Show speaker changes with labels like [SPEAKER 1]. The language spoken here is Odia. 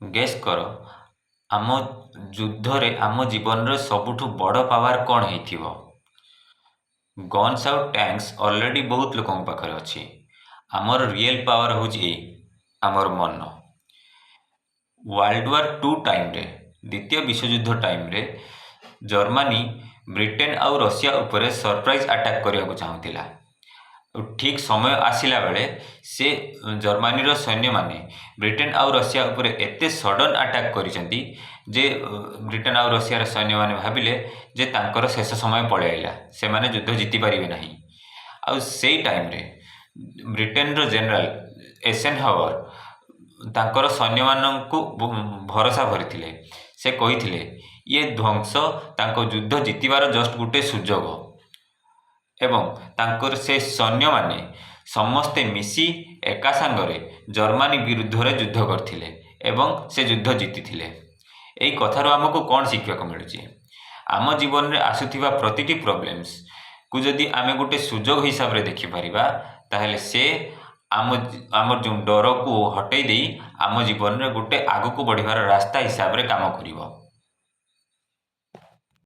[SPEAKER 1] ଗେସ୍ କର, ଆମ ଯୁଦ୍ଧରେ ଆମ ଜୀବନର ସବୁଠୁ ବଡ଼ ପାୱାର କ'ଣ ହେଇଥିବ? ଗନ୍ସ ଆଉ ଟ୍ୟାଙ୍କ୍ସ ଅଲରେଡ଼ି ବହୁତ ଲୋକଙ୍କ ପାଖରେ ଅଛି। ଆମର ରିଏଲ୍ ପାୱାର ହେଉଛି ଏଇ ଆମର ମନ। ୱାର୍ଲଡ ୱାର୍ ଟୁ ଟାଇମ୍ରେ, ଦ୍ୱିତୀୟ ବିଶ୍ୱଯୁଦ୍ଧ ଟାଇମ୍ରେ ଜର୍ମାନୀ ବ୍ରିଟେନ ଆଉ ରଷିଆ ଉପରେ ସରପ୍ରାଇଜ୍ ଆଟାକ୍ କରିବାକୁ ଚାହୁଁଥିଲା। ଆଉ ଠିକ୍ ସମୟ ଆସିଲା ବେଳେ ସେ ଜର୍ମାନୀର ସୈନ୍ୟମାନେ ବ୍ରିଟେନ ଆଉ ରଷିଆ ଉପରେ ଏତେ ସଡନ୍ ଆଟାକ୍ କରିଛନ୍ତି ଯେ ବ୍ରିଟେନ ଆଉ ରଷିଆର ସୈନ୍ୟମାନେ ଭାବିଲେ ଯେ ତାଙ୍କର ଶେଷ ସମୟ ପଳେଇ ଆଇଲା, ସେମାନେ ଯୁଦ୍ଧ ଜିତିପାରିବେ ନାହିଁ। ଆଉ ସେଇ ଟାଇମ୍ରେ ବ୍ରିଟେନର ଜେନେରାଲ ଏସେନହାୱାର ତାଙ୍କର ସୈନ୍ୟମାନଙ୍କୁ ଭରସା ଭରିଥିଲେ। ସେ କହିଥିଲେ, ଇଏ ଧ୍ୱଂସ ତାଙ୍କ ଯୁଦ୍ଧ ଜିତିବାର ଜଷ୍ଟ ଗୋଟେ ସୁଯୋଗ। ଏବଂ ତାଙ୍କର ସେ ସୈନ୍ୟମାନେ ସମସ୍ତେ ମିଶି ଏକା ସାଙ୍ଗରେ ଜର୍ମାନୀ ବିରୁଦ୍ଧରେ ଯୁଦ୍ଧ କରିଥିଲେ ଏବଂ ସେ ଯୁଦ୍ଧ ଜିତିଥିଲେ। ଏଇ କଥାରୁ ଆମକୁ କ'ଣ ଶିଖିବାକୁ ମିଳୁଛି? ଆମ ଜୀବନରେ ଆସୁଥିବା ପ୍ରତିଟି ପ୍ରୋବ୍ଲେମ୍ସକୁ ଯଦି ଆମେ ଗୋଟେ ସୁଯୋଗ ହିସାବରେ ଦେଖିପାରିବା, ତାହେଲେ ସେ ଆମର ଯେଉଁ ଡରକୁ ହଟେଇ ଦେଇ ଆମ ଜୀବନରେ ଗୋଟେ ଆଗକୁ ବଢ଼ିବାର ରାସ୍ତା ହିସାବରେ କାମ କରିବ।